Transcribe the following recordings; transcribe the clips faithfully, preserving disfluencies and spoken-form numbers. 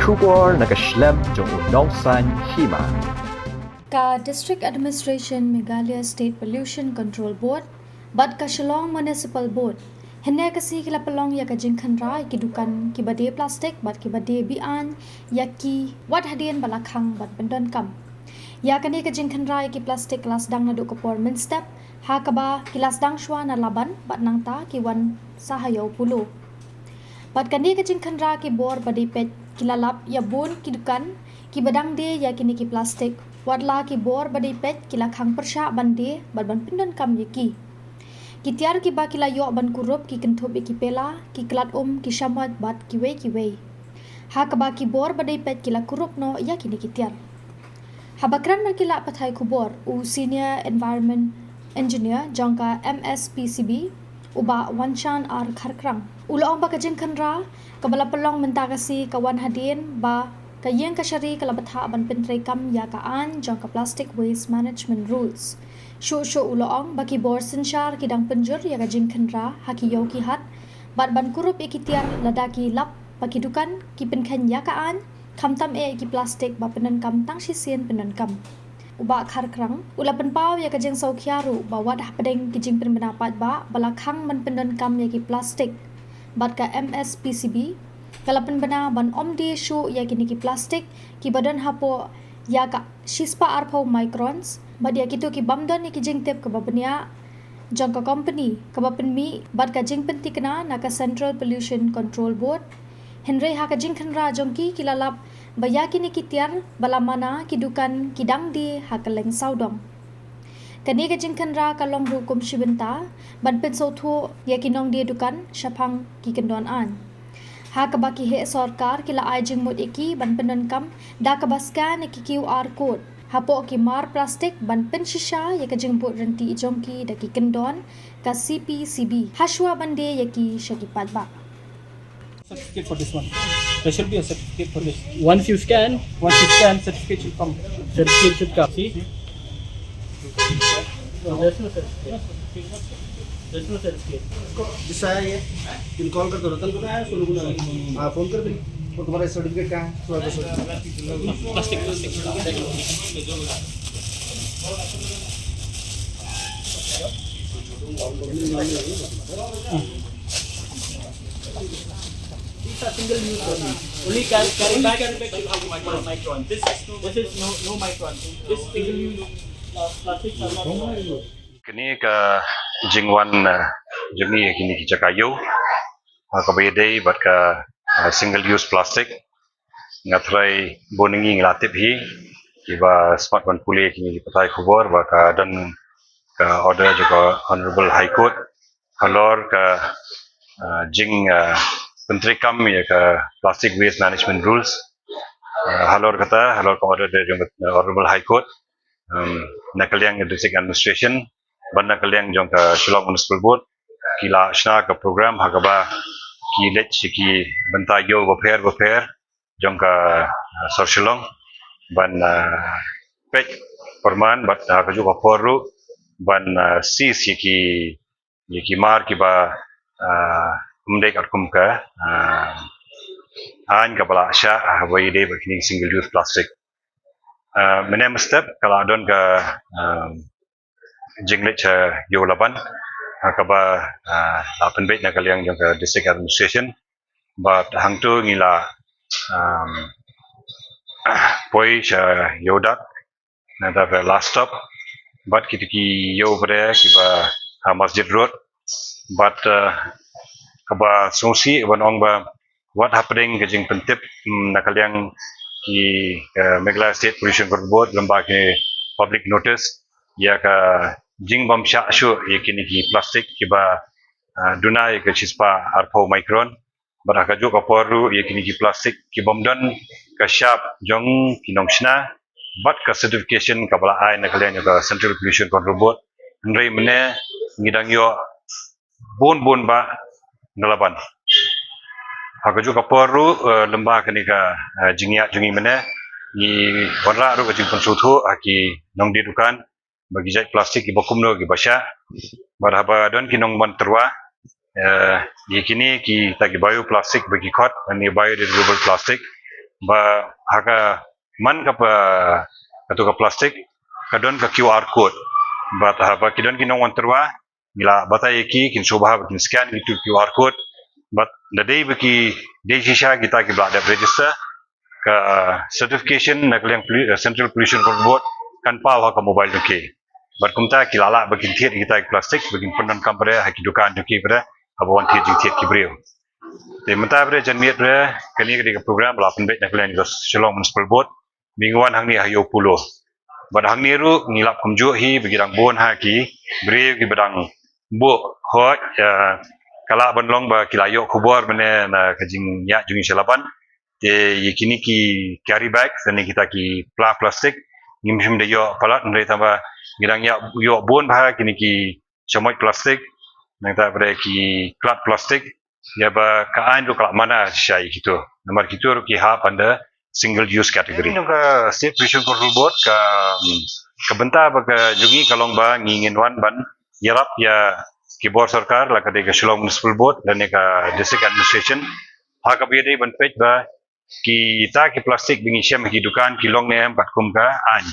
Khubor na ka shlem jong u Nongsaiñ Hima. Ka District Administration, Meghalaya State Pollution Control Board bad ka Shillong Municipal Board hynne ka sngi ki la pynlong ïa ka jingkhynra ïa ki dukan kiba die plastik bad kiba die be-aiñ ïa ki wat hadien ba la khang ban pyndonkam. Ïa kane ka jingkhynra ïa ki plastik ka la sdang naduh ka por mynstep, ha kaba ki la sdang shuwa na Laban bad nangta ki wan sa ha Ïew Polo. Bad kane ka jingkhynra ki bor ba die peit ki la lap ïa bun ki dukan kiba dang die ïa kine ki plastik, wat la ki bor ba die peit ki la khang pyrshah ban die bad ban pyndonkam ïa ki. Ki tiar kiba ki la ïoh ban kurup ki kynthup ïa ki pela, ki klat um, ki shamoit bad kiwei kiwei. Ha kaba ki bor ba die peit ki la kurup noh ïa kine ki tiar. Haba kren bad ki lad pathai khubor u Senior Environment Engineer jong ka M S P C B, u Bah Wanshan R Kharkrang, u la ong ba ka jingkhynra kaba la pynlong mynta ka sngi ka wan hadien ba ka ïing kashari ka la bthah ban pyntreikam ïa ka aiñ jong ka Plastic Waste Management Rules. Shuh shuh u la ong ba ki bor synshar ki dang pynjur ïa ka jingkhynra ha ki ïew ki hat bad ban kurup ïa ki tiar lada ki lap ba ki dukan ki pynkheiñ ïa ka aiñ, khamtam eh ki plastik ba pyndonkam tang shisien pyndonkam. U Bah Kharkrang u la pynpaw ïa ka jingsngewkhia ruh ba wat hapdeng ki jingpynbna paidbah ba la khang ban pyndonkam ïa ki plastik, bad ka M S P C B ka la pynbna ban ym die shuh ïa kine ki plastik kiba don hapoh ïa ka shispah arphew microns bad ïa kito ki bym don ïa ki jingtip kaba bniah jong ka company kaba pynmih bad ka jingpynthikna na ka Central Pollution Control Board. Hynrei ha ka jingkhynra jong ki ki la lap ba ïa kine ki tiar ba la mana ki dukan ki dang die ha kylleng sawdong. Kane ka jingkhynra ka long ruh kum shi bynta ban pynsngewthuh ïa ki nongdie dukan shaphang ki kyndon aiñ, ha kaba ki heh sorkar ki la ai jingmut ïa ki ban pyndonkam da kaba scan ïa ki Q R code hapoh ki mar plastik ban pynshisha ïa ka jingbud rynti jong ki da ki kyndon ka C P C B ha shuwa ban die ïa ki sha ki paidbah. Certificate for this one. There should be a certificate for this. Once you scan, once you scan, certificate should come. Certificate should come. See? No, there's no certificate. There's no certificate. This आया ये. तुम कॉल कर दो, रतन को आया, सोनू को ना. हाँ, फोन कर दे. और तुम्हारा सर्टिफिकेट कहाँ है? थोड़ा सा. प्लास्टिक, प्लास्टिक. These are single use only. Only can carry bag. Micron. This is no, this is no, no micron. This single use, uh, plastics are not. Kane ka jingwan, uh, jingwan ïa kine ki jaka ïew, uh, kaba ïadei bad ka, uh, single use plastic. Nga trai bun ngi ngi la tip hi, kiba smat ban pule kine ki pathai khubor ba ka don ka order jong ka Honorable High Court halor ka, ah, jing, ah, pyntreikam ïa ka Plastic Waste Management Rules. Ah, halor kata, halor ka order jong ka Honorable High Court, um, na ka liang District Administration bad na ka liang jong ka Shillong Municipal Board ki la shna ka program ha kaba ki leit sha ki bynta ïew bapher bapher jong ka, ah, sor Shillong ban, ah, peit pyrman bad, ah, ha kajuh ka por ruh ban, ah, seize ïa ki, ïa ki mar kiba, ah, ym dei katkum ka, ah, aiñ kaba la shah, ah, haba ïadei bad kine ki single use plastic. Ah, mynne mynstep ka la don ka, ah, jingleit sha ïew Laban, ah, kaba, ah, la pynbeit na ka liang jong ka District Administration. Bad hangto ngi la, um, poi sha ïew Dat, na da ka last stop. Bad kito ki ïew bad kiba ha Masjid Road. Bad, ah, kaba sngewsih ban ong ba wat hapdeng ka jingpyntip, mm, na ka liang ki, eh, Meghalaya State Pollution Control Board lyngba ki public notice ïa ka jingbym shah shuh ïa kine ki plastik kiba, ah, duna ïa ka shispah arphew micron. Bad ha kajuh ka por ruh ïa kine ki plastik ki bym don ka shap jong ki nongshna bad ka certification kaba la ai na ka liang ka Central Pollution Control Board. Hynrei mynne ngi dang ïoh bun bun bah na Laban. Ha kajuh ka por ruh, eh, lyngba kane ka, eh, jingïaid jong ngi mynne ngi wanrah ruh ka jingpynsngewthuh ha ki nongdie dukan ba ki jait plastik kiba kumno kiba shah. Bad haba don ki nongwan tyrwa, eh, ïa kine kita ki bioplastic ba ki khot, ne biodegradable plastic, ba ha ka man ka pa, kato ka plastik ka don ka QR code. Bad haba ki don ki nongwan tyrwa, ngi la batai ïa ki, kin sngewbha ba kin scan kito QR code. Bad da dei ba ki dei shisha kita kiba la dep register, ka certification na ka liang pollu-, eh, Central Pollution Control Board kan paw ha ka mobile jong ki. Bad kumta ki la lah ba kin thied kita ki plastik, ba kin pyndonkam pat ha ki dukan jong ki pat, haba wan thied jingthied ki briew. Te mynta pat janmiet pat, kane ka dei ka program ba la pynbeit na ka liang ka Shillong Municipal Board, ba ngin wan hangne ha Ïew Polo. Bad hangne ruh ngi lap kumjuh hi ba ki dang bun ha ki briew kiba dang buh hooid, eh, ka lah ban long ba ki la ïoh khubor mynne na ka jingïaid jong ngi sha Laban. Te ïa kine ki carry bag, lane kita ki pla plastik, ngim shym da ïoh palat, hynrei tangba ngi dang ïa ïoh bun bha kine ki chamoit plastik, nangta pat ki klat plastik, ïa ba ka aiñ ruh ka la mana shisha ïa kito. Namar kito ruh ki hap under single use category. Nangta ka State Pollution Control Board ka, ka bynta ba ka jong ngi ka long ba ngi ngin wan ban ïarap ïa ki bor sorkar, la ka dei ka Shillong Municipal Board lane ka District Administration, ha kaba ïadei ban peit ba kita ki plastik ba ngi shem ha ki dukan ki long ne em katkum ka aiñ.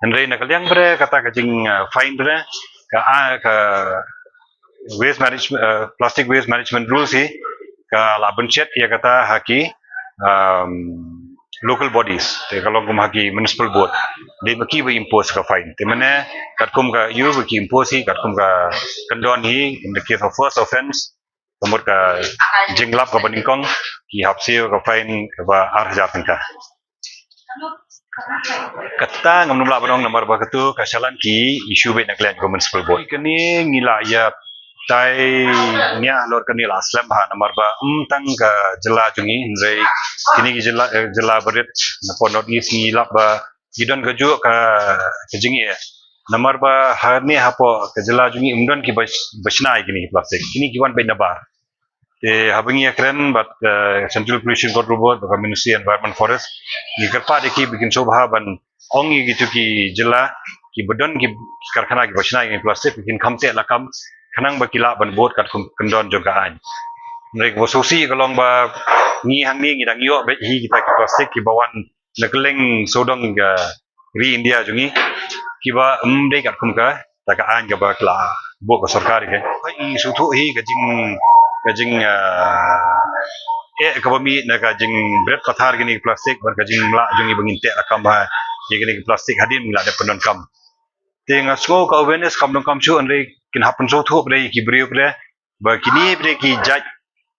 Hynrei na ka liang pat kata ka jing, uh, fine pat, ka, ah, ka waste management, uh, plastic waste management rules hi ka la bynshet ïa kata ha ki, um, local bodies, te ka long kum ha ki municipal board. Dei ba ki ba impose ka fine. Te mynne katkum ka ïa ba ki impose hi, katkum ka kyndon hi, in the case of first offence, ka mut ka jinglap kaba nyngkong, ki hap siew ka fine kaba ar hajar tyngka. Kata ngam nym lah ban ong namar ba kato ka shalan ki issue beit na ka liang ka municipal board. Kane ngi la ïa tai nia halor kane la slem ha namar ba, mm, tang ka jylla jong ngi, hynrei kine ki jylla, eh, jylla barit na pdeng North East ngi lap ba ki don kajuh ka, ka jingeh. Namar ba hangne hapoh ka jylla jong ngi ym don ki ba, ba shna ïa kine ki plastik. Kine ki wan beit nabar. Te haba ngi ïakren bad, eh, Central Pollution Control Board, bad ka Ministry Environment Forest, ngi kyrpad ïa ki ba kin sngewbha ban ong ïa kito ki jylla kiba don ki karkhana kiba shna ïa kine ki plastik, ba kin kham teh lakam khnang ba ki lah ban bud katkum kyndon jong ka aiñ. Hynrei kaba sngewsih ka long ba ngi hangne ngi dang ïoh beit hi kita ki plastik kiba wan na kylleng sawdong ka ri India jong ngi, kiba ym dei katkum kata ka aiñ kaba la buh ka sorkar ïa ka. Hooid, ngi sngewthuh hi ka jing, ka jing, ah, eh, kaba mih na ka jingbret pathar kine ki plastik bad ka jinglah jong ngi ba ngin teh lakam ha ïa kine ki plastik hadien ngi la dep pyndonkam. Te nga sngew ka awareness kam donkam shuh, hynrei kin hap pynsngewthuh pat ïa ki briew pat ba kine pat ki jait,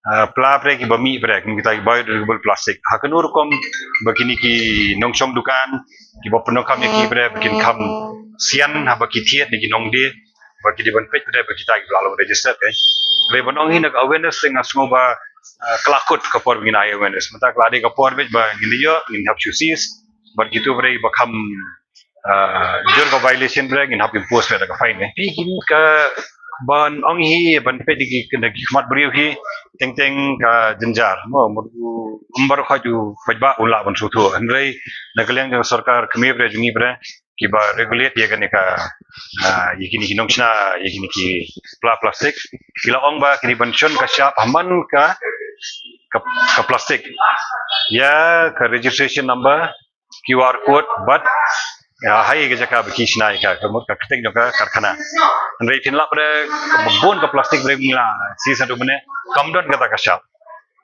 ah, pla pat kiba mih pat, kum kita ki biodegradable plastic, ha kano rukom ba kine ki nongshong dukan kiba pyndonkam ïa ki pat ba kin kham sian haba ki thied na ki nongdie, ba ki dei ban peit pat ba kita kiba la long registered, eh. Hynrei ban ong hi na ka awareness te nga sngew ba, ah, ka la kut ka por ba ngin ai awareness. Mynta ka la dei ka por beit ba ngin ïoh, ngin hap shu seize bad kito pat ba kham, ah, jur ka violation pat ngin hap impose pat ka fine, eh. Phi kin ka ban ong hi ban peit ki, na ki khmat briew hi teng teng ka jynjar. Mo, mo, ym baroh khoit u paidbah un lah ban sngewthuh. Hynrei na ka liang jong sorkar kmie pat jong ngi pat kiba regulate ïa kane ka, ah, ïa kine ki nongshna ïa kine ki pla plastik, ki la ong ba ki dei ban shon ka shap ha man ka, ka, ka plastik, ïa ka registration number, QR code bad, ïa, ha ïa ka jaka ba ki shna ïa ka, ka mut ka kyrteng jong ka karkhana. Hynrei phin lap pat kaba bun ka plastik ba ngi la seize haduh mynne kam don kata ka shap.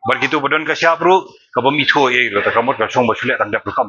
Bad kito ba don ka shap ruh kaba mih thuh ïa ruh, ta ka mut ka shong ba shu leh tang dep rukom.